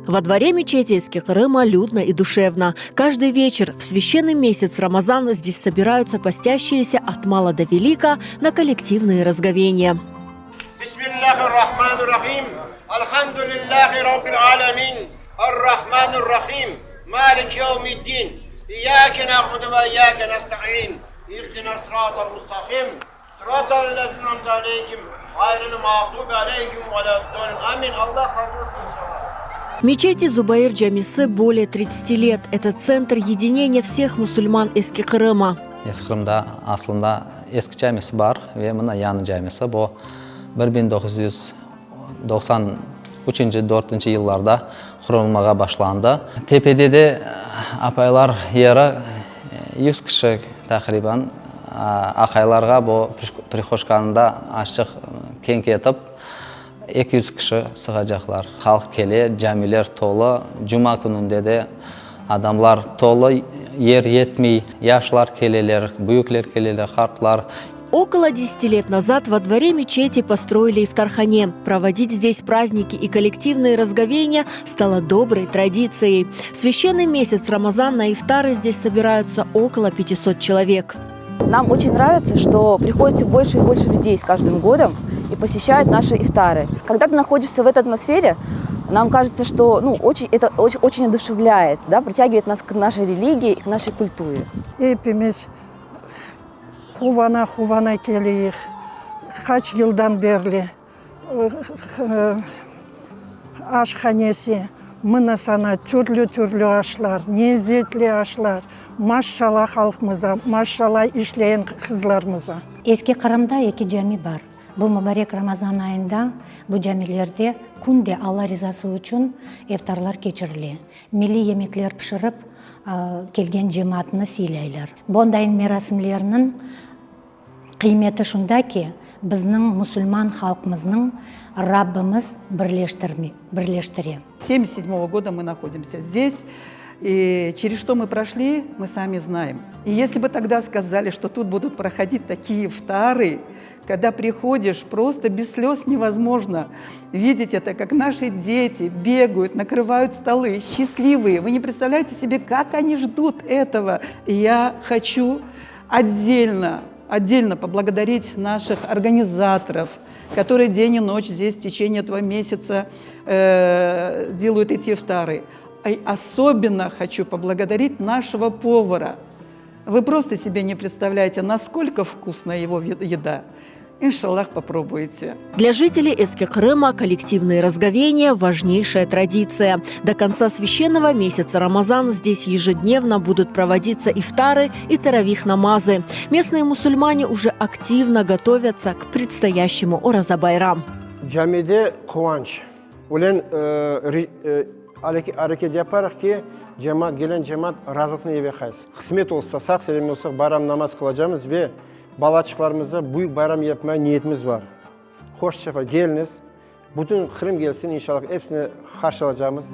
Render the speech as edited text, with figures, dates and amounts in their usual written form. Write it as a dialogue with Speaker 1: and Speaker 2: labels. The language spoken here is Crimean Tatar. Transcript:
Speaker 1: Во дворе мечети Эски Крыма людно и душевно. Каждый вечер в священный месяц Рамазан здесь собираются постящиеся от мала до велика на коллективные разговения.
Speaker 2: Bismillahirrahmanirrahim. Elhamdülillahi Rabbil alemin. Errahmanirrahim. Maliki yevmiddin. İyyâke na'budu ve iyyâke nesta'in. İhdina sıratal mustaqim. Sıratal lezine en'amte aleyhim. Gayril mağdubi aleyhim ve le'd-dâlin. Amin. Allah qabul etsin inşallah.
Speaker 1: Мечети Зубаир Джамисы более 30 лет. Это центр единения всех мусульман Эски Крыма.
Speaker 3: Eski Qırımda aslında eski camisi bar ve mına yañı camisi. Bu 1993 dörtünci yıllarda qurulmağa başlandı. Tepede de apaylar yeri 100 kişi taqriben, aqaylarğa bu prihoşkanı da azçıq keñ etip 200 kişi sığacaqlar. Halq kele, camiler tolu, cuma kününde de adamlar tolu, yer yetmey, yaşlar keleler, büyükler keleler, qartlar.
Speaker 1: Около 10 лет назад во дворе мечети построили ифтархане. Проводить здесь праздники и коллективные разговения стало доброй традицией. Священный месяц Рамазан на ифтары здесь собираются около 500 человек.
Speaker 4: Нам очень нравится, что приходит все больше и больше людей с каждым годом и посещают наши ифтары. Когда ты находишься в этой атмосфере, нам кажется, что ну, очень, это очень, очень одушевляет, да, притягивает нас к нашей религии и к нашей культуре.
Speaker 5: Epimiz quvana quvana keleyik. Qaç yıldan berli aşhanesi, mına saña türlü türlü aşlar, lezetli aşlar. Maşalla halqımıza, maşalla işleyen qızlarımıza.
Speaker 6: Eski Qırımda eki cami bar. Bu mubarek Ramazan ayında bu camilerde künde Alla rizası içün iftarlar keçirile. Milliy yemekler pişirip, kelgen cemaatnı sıylaylar. Bondayın merasimlerniñ qıymeti şunda ki, bizniñ musulman halqımıznıñ Rabbimiz birleştire.
Speaker 7: 77 года мы находимся здесь. И через что мы прошли, мы сами знаем. И если бы тогда сказали, что тут будут проходить такие ифтары, когда приходишь, просто без слез невозможно видеть это, как наши дети бегают, накрывают столы, счастливые. Вы не представляете себе, как они ждут этого. И я хочу отдельно, отдельно поблагодарить наших организаторов, которые день и ночь здесь в течение этого месяца делают эти ифтары. И особенно хочу поблагодарить нашего повара. Вы просто себе не представляете, насколько вкусная его еда. Иншаллах, попробуйте.
Speaker 1: Для жителей Эски Крыма коллективные разговения – важнейшая традиция. До конца священного месяца Рамазан здесь ежедневно будут проводиться ифтары и таравих-намазы. Местные мусульмане уже активно готовятся к предстоящему Ораза-Байрам.
Speaker 2: Camide quvanç. Öyle areket yaparıq ki, cemaat, gelen cemaat razılıqnen eve qaytsın. Qısmet olsa, sağ-selâmet olsaq, bayram namaz qılacamız ve balaçıqlarımızğa büyük bayram yapmaya niyetimiz bar. Hoş sefa, keliñiz. Bütün Qırım kelsin, inşallah, episini qarşı alacaqmız.